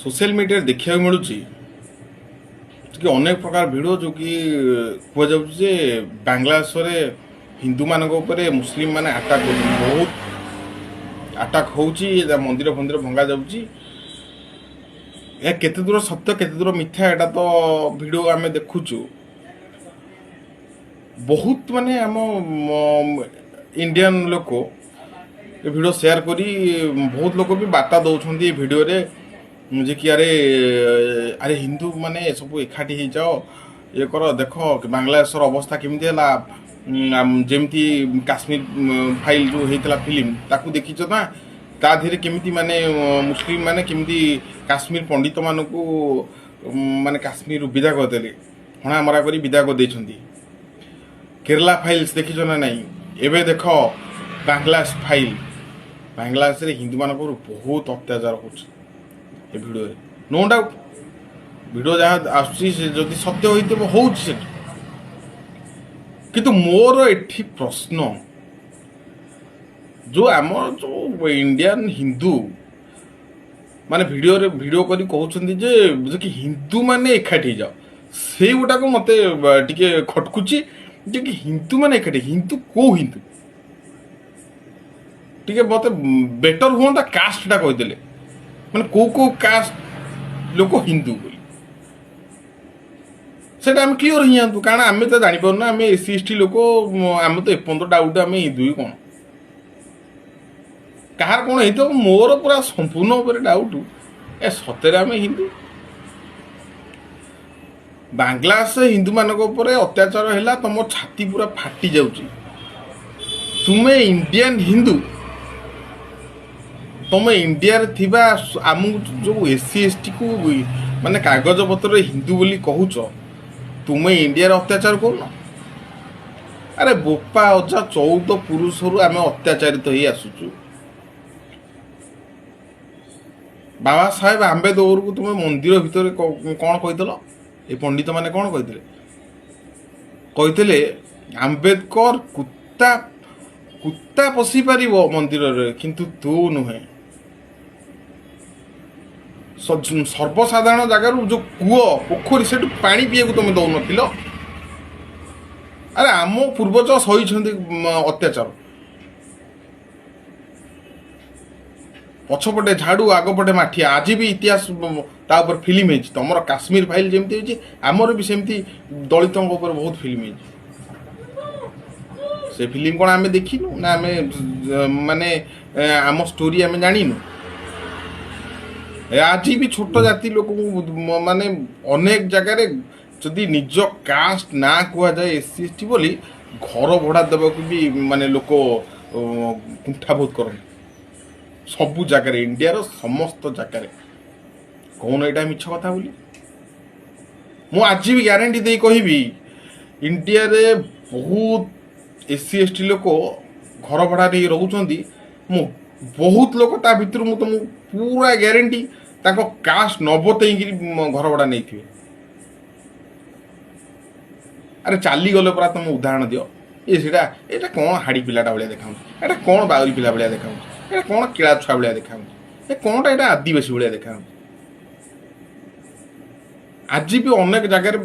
Social ମିଡ଼ିଆରେ ଦେଖିବାକୁ ମିଳୁଛି କି ଅନେକ ପ୍ରକାର ଭିଡ଼ିଓ ଯେଉଁକି କୁହାଯାଉଛି ଯେ ବାଂଲାଦେଶରେ ହିନ୍ଦୁମାନଙ୍କ ଉପରେ ମୁସଲିମ ମାନେ ଆଟାକ୍ କରୁଛନ୍ତି, ବହୁତ ଆଟାକ୍ ହେଉଛି, ମନ୍ଦିର ଫନ୍ଦିର ଭଙ୍ଗା ଯାଉଛି। ଏହା କେତେ ଦୂର ସତ୍ୟ କେତେ ଦୂର ମିଥ୍ୟା ଏଇଟା ତ ଭିଡ଼ିଓ ଆମେ ଦେଖୁଛୁ। ବହୁତ ମାନେ ଆମ ଇଣ୍ଡିଆନ୍ ଲୋକ ଏ ଭିଡ଼ିଓ ସେୟାର କରି ବହୁତ ଲୋକ ବି ବାର୍ତ୍ତା ଦେଉଛନ୍ତି ଏ ଭିଡ଼ିଓରେ ଯେ କି ଆରେ ଆରେ ହିନ୍ଦୁ ମାନେ ସବୁ ଏକାଠି ହେଇଯାଅ, ଇଏ କର, ଦେଖ ବାଂଲାଦେଶର ଅବସ୍ଥା କେମିତି ହେଲା। ଯେମିତି କାଶ୍ମୀର ଫାଇଲ୍ ଯେଉଁ ହେଇଥିଲା ଫିଲ୍ମ, ତାକୁ ଦେଖିଛ ନା? ତା ଦେହରେ କେମିତି ମାନେ ମୁସଲିମ ମାନେ କେମିତି କାଶ୍ମୀର ପଣ୍ଡିତମାନଙ୍କୁ ମାନେ କାଶ୍ମୀରରୁ ବିଦା କରିଦେଲେ, ହଣା ମରା କରି ବିଦା କରିଦେଇଛନ୍ତି। କେରଲା ଫାଇଲ୍ସ ଦେଖିଛ ନା ନାହିଁ? ଏବେ ଦେଖ ବାଂଲାଦେଶ ଫାଇଲ୍। ବାଂଲାଦେଶରେ ହିନ୍ଦୁମାନଙ୍କର ବହୁତ ଅତ୍ୟାଚାର ହେଉଛି। ଏ ଭିଡ଼ିଓରେ ନୋ ଡାଉଟ୍ ଭିଡ଼ିଓ ଯାହା ଆସୁଛି ସେ ଯଦି ସତ୍ୟ ହୋଇଥିବ ହେଉଛି ସେଠି। କିନ୍ତୁ ମୋର ଏଠି ପ୍ରଶ୍ନ, ଯେଉଁ ଆମର ଯେଉଁ ଇଣ୍ଡିଆନ୍ ହିନ୍ଦୁ ମାନେ ଭିଡ଼ିଓରେ ଭିଡ଼ିଓ କରି କହୁଛନ୍ତି ଯେ କି ହିନ୍ଦୁମାନେ ଏକାଠି ହେଇଯାଅ, ସେଇଗୁଟାକୁ ମୋତେ ଟିକେ ଖଟକୁଛି ଯେ କି ହିନ୍ଦୁମାନେ ଏକାଠି, ହିନ୍ଦୁ କୋଉ ହିନ୍ଦୁ? ଟିକେ ମୋତେ ବେଟର ହୁଅନ୍ତା କାଷ୍ଟଟା କହିଦେଲେ, ମାନେ କୋଉ କୋଉ କାଷ୍ଟ ଲୋକ ହିନ୍ଦୁ ବୋଲି ସେଇଟା ଆମେ କ୍ଲିଅର ହେଇଯାଆନ୍ତୁ। କାରଣ ଆମେ ତ ଜାଣିପାରୁନା, ଆମେ ଏସ୍ ସି ଏସ୍ ଟି ଲୋକ, ଆମେ ତ ଏପର୍ଯ୍ୟନ୍ତ ଡାଉଟ୍ ଆମେ ହିନ୍ଦୁ କି କ'ଣ, କାହାର କ'ଣ ହେଇଥିବ। ମୋର ପୁରା ସମ୍ପୂର୍ଣ୍ଣ ଉପରେ ଡାଉଟ୍, ଏ ସତରେ ଆମେ ହିନ୍ଦୁ? ବାଂଲାଦେଶ ହିନ୍ଦୁମାନଙ୍କ ଉପରେ ଅତ୍ୟାଚାର ହେଲା, ତମ ଛାତି ପୁରା ଫାଟି ଯାଉଛି। ତୁମେ ଇଣ୍ଡିଆନ୍ ହିନ୍ଦୁ, ତମେ ଇଣ୍ଡିଆରେ ଥିବା ଆମକୁ ଯୋଉ ଏସ୍ ସି ଏସ୍ ଟିକୁ ମାନେ କାଗଜପତ୍ରରେ ହିନ୍ଦୁ ବୋଲି କହୁଛ, ତୁମେ ଇଣ୍ଡିଆରେ ଅତ୍ୟାଚାର କରୁନ? ଆରେ ବୋପା ଅଜା 14 ପୁରୁଷରୁ ଆମେ ଅତ୍ୟାଚାରିତ ହେଇ ଆସୁଛୁ। ବାବା ସାହେବ ଆମ୍ବେଦକରକୁ ତୁମେ ମନ୍ଦିର ଭିତରେ କ'ଣ କହିଥିଲ? ଏ ପଣ୍ଡିତ ମାନେ କ'ଣ କହିଥିଲେ? କହିଥିଲେ ଆମ୍ବେଦକର କୁତ୍ତା କୁତ୍ତା ପଶି ପାରିବ ମନ୍ଦିରରେ, କିନ୍ତୁ ତୁ ନୁହେଁ। ସର୍ବସାଧାରଣ ଜାଗାରୁ ଯୋଉ କୂଅ ପୋଖରୀ ସେଠୁ ପାଣି ପିଇବାକୁ ତମେ ଦଉନଥିଲ। ଆରେ ଆମ ପୂର୍ବଜ ସହିଛନ୍ତି ଅତ୍ୟାଚାର, ପଛପଟେ ଝାଡୁ ଆଗପଟେ ମାଠିଆ। ଆଜି ବି ଇତିହାସ ତା ଉପରେ ଫିଲ୍ମ ହେଇଛି। ତମର କାଶ୍ମୀର ଫାଇଲ୍ ଯେମିତି ହେଇଛି, ଆମର ବି ସେମିତି ଦଳିତଙ୍କ ଉପରେ ବହୁତ ଫିଲ୍ମ ହେଇଛି। ସେ ଫିଲ୍ମ କ'ଣ ଆମେ ଦେଖିନୁ ନା ଆମେ ମାନେ ଆମ ଷ୍ଟୋରି ଆମେ ଜାଣିନୁ? ଆଜି ବି ଛୋଟ ଜାତି ଲୋକଙ୍କୁ ମାନେ ଅନେକ ଜାଗାରେ ଯଦି ନିଜ କାଷ୍ଟ ନାଁ କୁହାଯାଏ ଏସ୍ ସି ଏସ୍ ଟି ବୋଲି, ଘର ଭଡ଼ା ଦେବାକୁ ବି ମାନେ ଲୋକ କୁଣ୍ଠାବୋଧ କରନ୍ତି। ସବୁ ଜାଗାରେ, ଇଣ୍ଡିଆର ସମସ୍ତ ଜାଗାରେ। କହୁନ ଏଇଟା ମିଛ କଥା ବୋଲି? ମୁଁ ଆଜି ବି ଗ୍ୟାରେଣ୍ଟି ଦେଇ କହିବି, ଇଣ୍ଡିଆରେ ବହୁତ ଏସ୍ ସି ଏସ୍ ଟି ଲୋକ ଘର ଭଡ଼ା ନେଇ ରହୁଛନ୍ତି। ମୁଁ ବହୁତ ଲୋକ ତା ଭିତରୁ ମୁଁ ତୁମକୁ ପୁରା ଗ୍ୟାରେଣ୍ଟି, ତାଙ୍କ କାଷ୍ଟ ନ ବତେଇକିରି ଘର ଭଡ଼ା ନେଇଥିବେ। ଆରେ ଚାଲିଗଲେ ପରା ତମେ ଉଦାହରଣ ଦିଅ। ଏ ସେଇଟା ଏଇଟା କ'ଣ ହାଡ଼ି ପିଲାଟା ଭଳିଆ ଦେଖାଯାଉଛି, ଏଇଟା କ'ଣ ବାଉରି ପିଲା ଭଳିଆ ଦେଖାଯାଉଛି, ଏଇଟା କ'ଣ କିଳା ଛୁଆ ଭଳିଆ ଦେଖାଯାଉଛି, ଏ କ'ଣଟା ଏଇଟା ଆଦିବାସୀ ଭଳିଆ ଦେଖାଯାଉଛି। ଆଜି ବି ଅନେକ ଜାଗାରେ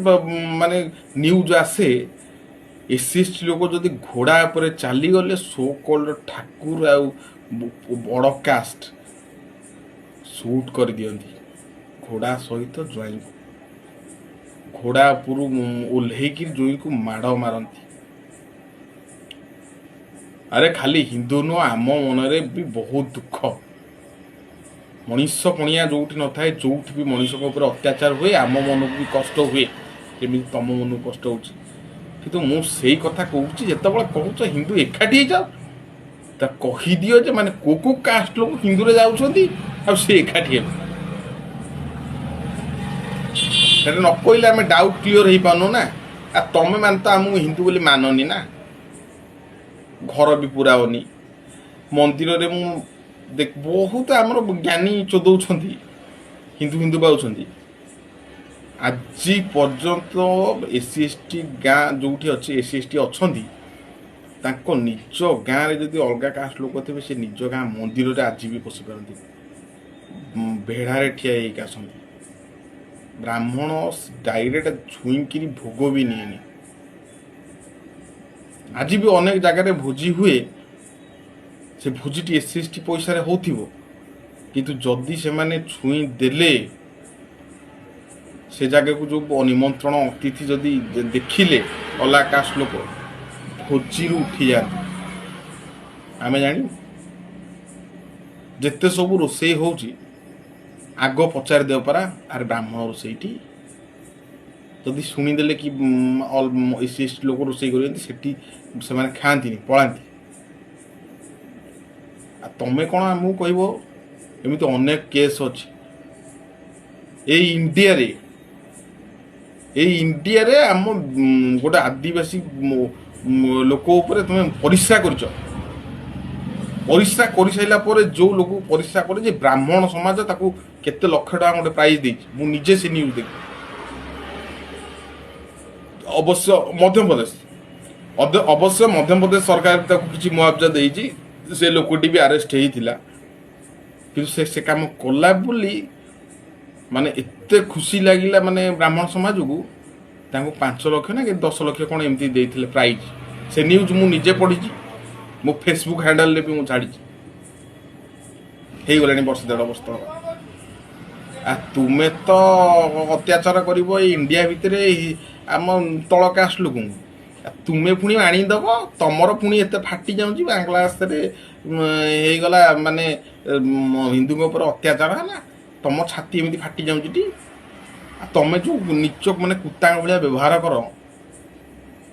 ମାନେ ନ୍ୟୁଜ୍ ଆସେ, ଏସ୍ ସି ଏସ୍ ଟି ଲୋକ ଯଦି ଘୋଡ଼ା ଉପରେ ଚାଲିଗଲେ ସୋ କଲ୍ଡ ଠାକୁର ଆଉ ବଡ଼ କାଷ୍ଟ ସୁଟ୍ କରିଦିଅନ୍ତି ଘୋଡ଼ା ସହିତ ଜ୍ୱାଇଁକୁ, ଘୋଡ଼ା ଉପରୁ ଓହ୍ଲେଇକି ଜୋଇଁକୁ ମାଡ଼ ମାରନ୍ତି। ଆରେ ଖାଲି ହିନ୍ଦୁ ନୁହଁ, ଆମ ମନରେ ବି ବହୁତ ଦୁଃଖ। ମଣିଷ ପଣିଆ ଯୋଉଠି ନଥାଏ, ଯୋଉଠି ବି ମଣିଷଙ୍କ ଉପରେ ଅତ୍ୟାଚାର ହୁଏ, ଆମ ମନକୁ ବି କଷ୍ଟ ହୁଏ, ଯେମିତି ତମ ମନକୁ କଷ୍ଟ ହେଉଛି। କିନ୍ତୁ ମୁଁ ସେଇ କଥା କହୁଛି, ଯେତେବେଳେ କହୁଛ ହିନ୍ଦୁ ଏକାଠି ହେଇଯାଅ, ତା କହିଦିଅ ଯେ ମାନେ କୋଉ କୋଉ କାଷ୍ଟ ଲୋକ ହିନ୍ଦୁରେ ଯାଉଛନ୍ତି ଆଉ ସେ ଏକାଠି ହେବେ। ସେଟା ନ କହିଲେ ଆମେ ଡାଉଟ୍ କ୍ଲିଅର ହେଇପାରୁନୁ ନା। ଆଉ ତମେ ମାନେ ତ ଆମକୁ ହିନ୍ଦୁ ବୋଲି ମାନନି ନା, ଘର ବି ପୁରାଅନି ମନ୍ଦିରରେ। ମୁଁ ଦେଖ ବହୁତ ଆମର ଜ୍ଞାନୀ ଚୋଦଉଛନ୍ତି, ହିନ୍ଦୁ ହିନ୍ଦୁ ପାଉଛନ୍ତି। ଆଜି ପର୍ଯ୍ୟନ୍ତ ଏସ୍ ସି ଏସ୍ ଟି ଗାଁ ଯୋଉଠି ଅଛି, ଏସ୍ ସି ଏସ୍ ଟି ଅଛନ୍ତି, ତାଙ୍କ ନିଜ ଗାଁରେ ଯଦି ଅଲଗା କାଷ୍ଟ ଲୋକ ଥିବେ, ସେ ନିଜ ଗାଁ ମନ୍ଦିରରେ ଆଜି ବି ପଶିପାରନ୍ତି। ବେଢ଼ାରେ ଠିଆ ହେଇକି ଆସନ୍ତି। ବ୍ରାହ୍ମଣ ଡାଇରେକ୍ଟ ଛୁଇଁକିରି ଭୋଗ ବି ନିଏନି। ଆଜି ବି ଅନେକ ଜାଗାରେ ଭୋଜି ହୁଏ, ସେ ଭୋଜିଟି ଏସ୍ ସି ଏସ୍ ଟି ପଇସାରେ ହେଉଥିବ, କିନ୍ତୁ ଯଦି ସେମାନେ ଛୁଇଁ ଦେଲେ, ସେ ଜାଗାକୁ ଯେଉଁ ନିମନ୍ତ୍ରଣ ଅତିଥି ଯଦି ଦେଖିଲେ ଅଲଗା କାଷ୍ଟ ଲୋକ, ଭୋଜିରୁ ଉଠିଯାଆନ୍ତି। ଆମେ ଜାଣିବୁ, ଯେତେ ସବୁ ରୋଷେଇ ହେଉଛି ଆଗ ପଚାରି ଦେବ ପରା, ଆରେ ବ୍ରାହ୍ମଣ ରୋଷେଇଟି? ଯଦି ଶୁଣିଦେଲେ କି ଏସ୍ ସି ଏସ୍ ଟି ଲୋକ ରୋଷେଇ କରିଛନ୍ତି, ସେଠି ସେମାନେ ଖାଆନ୍ତିନି, ପଳାନ୍ତି। ଆଉ ତମେ କ'ଣ ଆମକୁ କହିବ? ଏମିତି ଅନେକ କେସ୍ ଅଛି ଏଇ ଇଣ୍ଡିଆରେ। ଏଇ ଇଣ୍ଡିଆରେ ଆମ ଗୋଟେ ଆଦିବାସୀ ଲୋକ ଉପରେ ତୁମେ ପରିସ୍ରା କରିଛ। ପରିସ୍ରା କରିସାରିଲା ପରେ ଯେଉଁ ଲୋକକୁ ପରିସ୍ରା করে ଯେ ବ୍ରାହ୍ମଣ ସମାଜ ତାକୁ କେତେ ଲକ୍ଷ ଟଙ୍କା ଗୋଟେ ପ୍ରାଇଜ୍ ଦେଇଛି। ମୁଁ ନିଜେ ସେ ନ୍ୟୁଜ୍ ଦେଖି। ଅବଶ୍ୟ ମଧ୍ୟପ୍ରଦେଶ, ଅବଶ୍ୟ ମଧ୍ୟପ୍ରଦେଶ ସରକାର ତାକୁ କିଛି ମୁଆବଜା ଦେଇଛି। ସେ ଲୋକଟି ବି ଆରେଷ୍ଟ ହେଇଥିଲା। କିନ୍ତୁ ସେ ସେ କାମ କଲା ବୋଲି ମାନେ ଏତେ ଖୁସି ଲାଗିଲା, ମାନେ ବ୍ରାହ୍ମଣ ସମାଜକୁ ତାଙ୍କୁ 5 ଲକ୍ଷ ନା କି 10 ଲକ୍ଷ କ'ଣ ଏମିତି ଦେଇଥିଲେ ପ୍ରାଇଜ୍। ସେ ନ୍ୟୁଜ୍ ମୁଁ ନିଜେ ପଢ଼ିଛି, ମୋ ଫେସବୁକ୍ ହ୍ୟାଣ୍ଡେଲରେ ବି ମୁଁ ଛାଡ଼ିଛି। ହେଇଗଲାଣି ବର୍ଷ ଦେଢ଼ ବର୍ଷ ତଳ। ଆ ତୁମେ ତ ଅତ୍ୟାଚାର କରିବ ଏଇ ଇଣ୍ଡିଆ ଭିତରେ ଏଇ ଆମ ତଳ କାଷ୍ଟ ଲୋକଙ୍କୁ, ଆ ତୁମେ ପୁଣି ଆଣିଦବ। ତମର ପୁଣି ଏତେ ଫାଟି ଯାଉଛି, ବାଂଲାଦେଶରେ ହେଇଗଲା, ମାନେ ହିନ୍ଦୁଙ୍କ ଉପରେ ଅତ୍ୟାଚାର ହେଲା, ତମ ଛାତି ଏମିତି ଫାଟି ଯାଉଛି ଟି। ଆଉ ତମେ ଯୋଉ ନିଚ ମାନେ କୁତ୍ତାଙ୍କ ଭଳିଆ ବ୍ୟବହାର କର।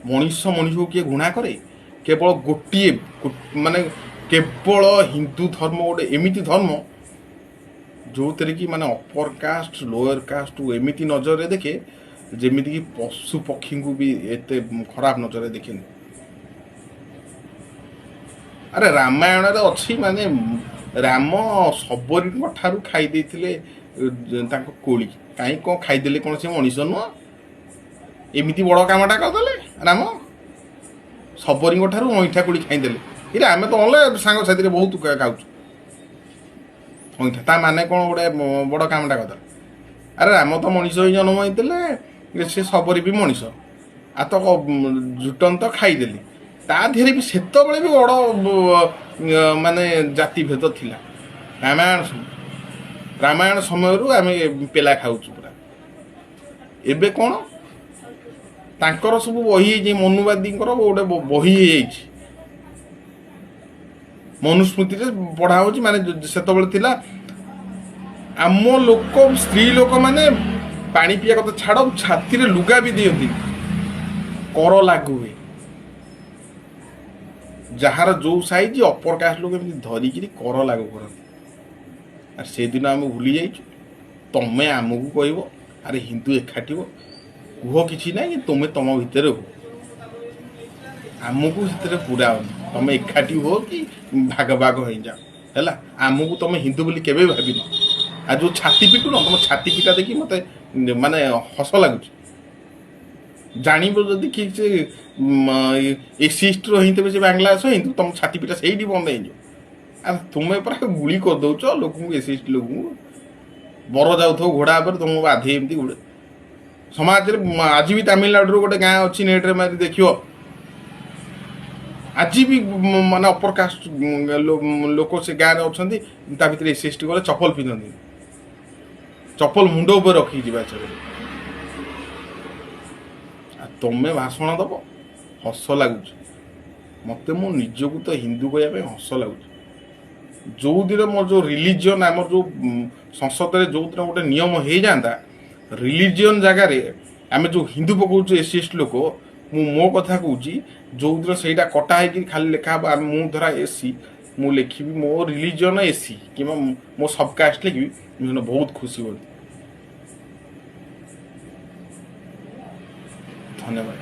ମଣିଷ ମଣିଷକୁ କିଏ ଘୃଣା କରେ? କେବଳ ଗୋଟିଏ ମାନେ କେବଳ ହିନ୍ଦୁ ଧର୍ମ ଗୋଟେ ଏମିତି ଧର୍ମ, ଯୋଉଥିରେ କି ମାନେ ଅପର କାଷ୍ଟ ଲୋୟର କାଷ୍ଟକୁ ଏମିତି ନଜରରେ ଦେଖେ, ଯେମିତିକି ପଶୁ ପକ୍ଷୀଙ୍କୁ ବି ଏତେ ଖରାପ ନଜରରେ ଦେଖେନି। ଆରେ ରାମାୟଣରେ ଅଛି, ମାନେ ରାମ ଶବରୀଙ୍କ ଠାରୁ ଖାଇ ଦେଇଥିଲେ ତାଙ୍କ କୋଳି। କାହିଁ କ'ଣ ଖାଇଦେଲେ? କ'ଣ ସେ ମଣିଷ ନୁହଁ? ଏମିତି ବଡ଼ କାମଟା କରିଦେଲେ ରାମ, ଶବରୀଙ୍କ ଠାରୁ ଅଇଁଠା କୋଳି ଖାଇଦେଲେ। ଏଇଟା ଆମେ ତ ଅଲଗା ସାଙ୍ଗସାଥିରେ ବହୁତ ଖାଉଛୁ ଅଇଁଠା। ତା ମାନେ କ'ଣ ଗୋଟେ ବଡ଼ କାମଟା କରିଦେଲେ? ଆରେ ରାମ ତ ମଣିଷ ହେଇ ଜନ୍ମ ହେଇଥିଲେ, ସେ ଶବରୀ ବି ମଣିଷ। ଆଉ ତ ଜୁଟନ ତ ଖାଇଦେଲି। ତା ଦେହରେ ବି ସେତେବେଳେ ବି ବଡ଼ ମାନେ ଜାତି ଭେଦ ଥିଲା। ରାମାୟଣ ସମୟରୁ ଆମେ ପେଲା ଖାଉଛୁ ପୁରା। ଏବେ କ'ଣ ତାଙ୍କର ସବୁ ବହି ହେଇଛି, ମନୁବାଦୀଙ୍କର ଗୋଟେ ବହି ହେଇଯାଇଛି, ମନୁସ୍ମୃତିରେ ପଢା ହଉଛି। ମାନେ ସେତେବେଳେ ଥିଲା, ଆମ ଲୋକ ସ୍ତ୍ରୀ ଲୋକମାନେ ପାଣି ପିଇବା କଥା ଛାଡ଼, ଛାତିରେ ଲୁଗା ବି ଦିଅନ୍ତି, କର ଲାଗୁ ହୁଏ। ଯାହାର ଯୋଉ ସାଇଜ, ଅପର କାଷ୍ଟ ଲୋକ ଏମିତି ଧରିକିରି କର ଲାଗୁ କରନ୍ତି। ଆଉ ସେଦିନ ଆମେ ଭୁଲି ଯାଇଛୁ। ତମେ ଆମକୁ କହିବ, ଆରେ ହିନ୍ଦୁ ଏକାଠି ହୁଅ। କୁହ, କିଛି ନାହିଁ, ତୁମେ ତମ ଭିତରେ ହୁଅ, ଆମକୁ ସେଥିରେ ପୁରାଅନି। ତମେ ଏକାଠି ହୁଅ କି ଭାଗ ଭାଗ ହେଇଯାଅ, ହେଲା, ଆମକୁ ତମେ ହିନ୍ଦୁ ବୋଲି କେବେ ବି ଭାବିନ। ଆଉ ଯୋଉ ଛାତି ପିଟୁନ, ତମ ଛାତି ପିଟା ଦେଖି ମତେ ମାନେ ହସ ଲାଗୁଛି। ଜାଣିବ ଯଦି କି ସେ ଏସ୍ ସି ଏସ୍ ଟିର ହେଇଥିବେ, ସେ ବାଂଲାଦେଶ ହିନ୍ଦୁ, ତମ ଛାତି ପିଟା ସେଇଠି ବନ୍ଦ ହେଇଯିବ। ଆରେ ତୁମେ ପୁରା ଗୁଳି କରିଦଉଛ ଲୋକଙ୍କୁ, ଏସ୍ ସି ଏସ୍ ଟି ଲୋକଙ୍କୁ। ବର ଯାଉଥିବ ଘୋଡ଼ା ଉପରେ, ତମକୁ ବାଧି ଏମିତି ଗୁଡ଼େ ସମାଜରେ। ଆଜି ବି ତାମିଲନାଡୁରୁ ଗୋଟେ ଗାଁ ଅଛି, ନେଟ୍ରେ ମାରି ଦେଖିବ, ଆଜି ବି ମାନେ ଅପର କାଷ୍ଟ ଲୋକ ସେ ଗାଁରେ ଅଛନ୍ତି। ତା ଭିତରେ ଏସ୍ ସି ଏସ୍ ଟି ଗଲେ ଚପଲ ପିନ୍ଧନ୍ତି, ଚପଲ ମୁଣ୍ଡ ଉପରେ ରଖିକି ଯିବା ଆସିବା କରିବେ। ଆଉ ତମେ ଭାଷଣ ଦବ, ହସ ଲାଗୁଛି ମତେ। ମୋ ନିଜକୁ ତ ହିନ୍ଦୁ କହିବା ପାଇଁ ହସ ଲାଗୁଛି। ଯୋଉଦିନ ମୋର ଯୋଉ ରିଲିଜିଅନ୍, ଆମର ଯୋଉ ସଂସଦରେ ଯୋଉଦିନ ଗୋଟେ ନିୟମ ହେଇଯାଆନ୍ତା, ରିଲିଜିଅନ୍ ଜାଗାରେ ଆମେ ଯୋଉ ହିନ୍ଦୁ ପକଉଛୁ ଏସ୍ ସି ଏସ୍ ଟି ଲୋକ, ମୁଁ ମୋ କଥା କହୁଛି, ଯୋଉଦିନ ସେଇଟା କଟା ହେଇକି ଖାଲି ଲେଖା ହବ, ଆମେ ମୁଁ ଧରା ଏସ୍ ସି, ମୁଁ ଲେଖିବି ମୋ ରିଲିଜିଅନ୍ ଏସ୍ ସି କିମ୍ବା ମୋ ସବ୍ କାଷ୍ଟ ଲେଖିବି, ମୁଁ ସେଦିନ ବହୁତ ଖୁସି ହୁଅନ୍ତି। ଧନ୍ୟବାଦ।